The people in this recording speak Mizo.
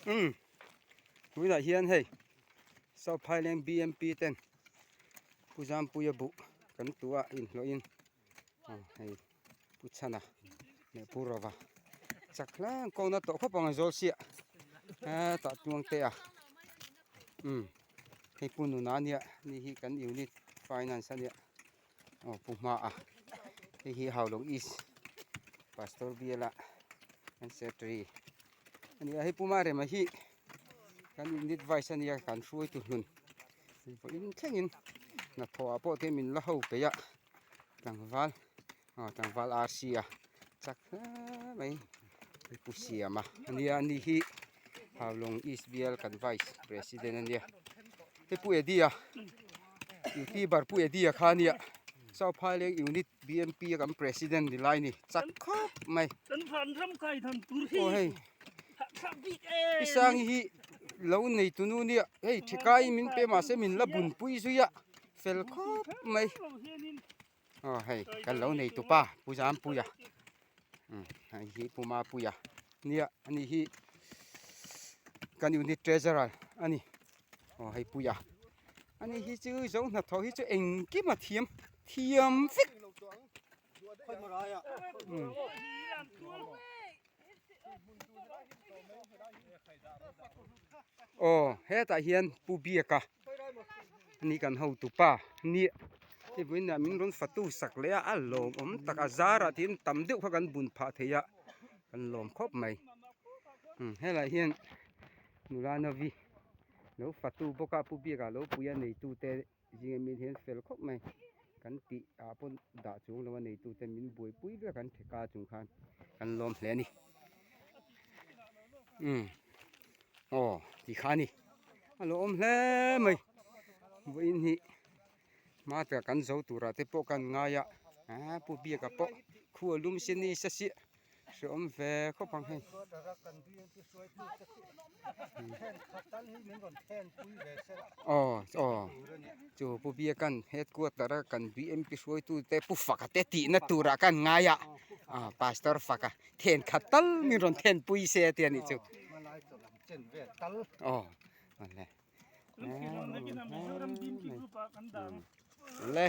Umm tunah hian hei South Phaileng BMP ten Pu Zampuia buh kan tuah inhlawhin aw hei Pu Chhana leh Pu Rova chak hleng kawngna tawh khawp ang a zawl siah hetah tluang te a umm hei Pu Nuna ania ni hi kan unit finance ania. Aw pu hma a hei hi Haulawng East Pastor biala an secretary a ni a hei pu Marema hi kan unit vice a nia kan hruaitu hlun vawiin thlengin hnathawh ah pawh te min la ho peih a tlangval aw tlangval RC a chak hle mai hei pu Siama a nia ani hi Haulawng East bial kan vice president a nia hei pu Eddie a. Youtuber Pu Eddie a kha ania South Phaileng unit BMP a kan president ni lai ni chak khawp mai Kan vanram kai than tur hi aw hei hahthlak bik em Pi Sangi hi lo nei tunu nia hei thikai min pe mahse min la bunpui zui a fel khawp mai. Aw hei kan lo nei tupa Pu Zampuia umm hei hi Pu Mapuia nia ani hi kan unit treasurer a ni aw hei Puia ani hi chu zo hnathawh hi chu engkim a thiam thiam vek umm. Aw hetah hian Pu Biaka ni kan hotu pa nia hei vawiinah min rawn fatu sak leh a a lawmawm tak a zarah tiin tam deuh kha kan bun phah thei a kan lawm khawp mai umm helaiah hian nula navi lo fatu bawk a Pu Biaka lo pui a neitute. Zinga min hian fel khawp mai kan tih ah pawh dah chuang lo a neitu te min buaipui vek an theka chung khan kan lawm hle a ni umm aw ti kha a ni a lo awm hle mai vawiin hi hma taka kan zo turah te pawh kan ngai a aa pu biaka pawh khu a lum se ni sa siah. Hreawm ve khawp ang hei. Aw aw chu Pu Biakan headquarter a kan BMP hruaitu te Pu Faka te tihna turah khan ngai a ah Pastor Faka thenkhat tal min rawn thenpui se a ti a nih chu. Aw awle. Le.